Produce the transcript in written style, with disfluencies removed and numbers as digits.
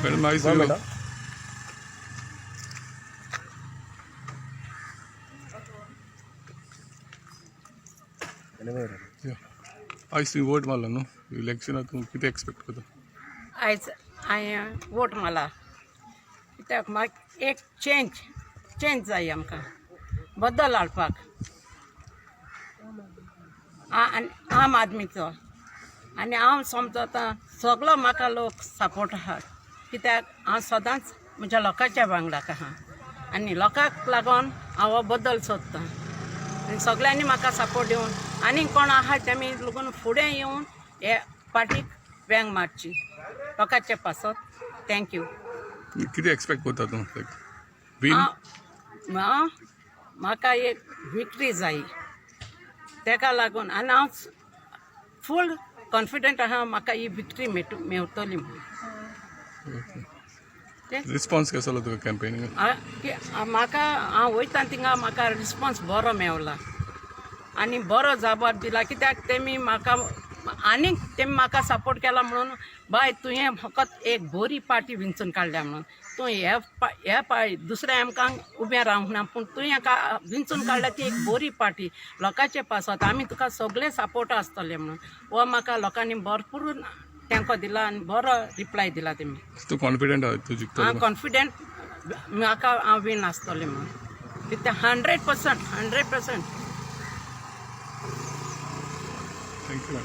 Madam, आयज आयज तुवें वोट मारलो न्हू इलेक्शनाक, तूं कितें एक्सपेक्ट करता? आयज हांवें वोट मारला कित्याक म्हाका एक चेंज चेंज जाय आमकां, बदल हाडपाक आनी आम आदमीचो. आनी हांव समजता सगलो म्हाका लोक सपोर्ट आहा, कित्याक हांव सदांच म्हज्या लोकांच्या वांगडाक आहा आनी लोकांक लागून हांव हो बदल सोदतां. आनी सगल्यांनी म्हाका सपोर्ट दिवन आनी कोण आहा तेमी लागून फुडें येवन हे पार्टीक वेंग मारची लोकांचे पासत. Thank you. कितें एक्सपेक्ट करता तूं, लायक वीन? हांव म्हाका एक विक्ट्री जाय तेका लागून, आनी हांव फूल कॉन्फिडंट आहा म्हाका ही विक्ट्री मेवतली म्हणून. रिस्पॉन्स कसो आसलो तुका कॅम्पेनिंग? म्हाका हांव वयता थिंगा म्हाका रिस्पॉन्स बरो मेवला आनी बरो जाबाब दिला, कित्याक तेमी म्हाका आनीक तेमी म्हाका सपोर्ट केला म्हणून, बाय तुवें फकत एक बरी पार्टी विंचून काडल्या म्हणून, तूं हे हे पाय दुसऱ्या आमकां उबें रावंक ना, पूण तुवें विंचून काडल्या ती एक बरी पार्टी लोकांचे पासत, आमी तुका सगळे सपोर्ट आसतले म्हणून. हो म्हाका लोकांनी भरपूर तेंको दिला आनी बरो रिप्लाय दिला तेमी. तूं कॉन्फिडंट आहा तूं जिखतलो? हांव कॉन्फिडंट, म्हाका हांव वीन आसतलें म्हणून कित्याक 100%, 100%. Thank you madam.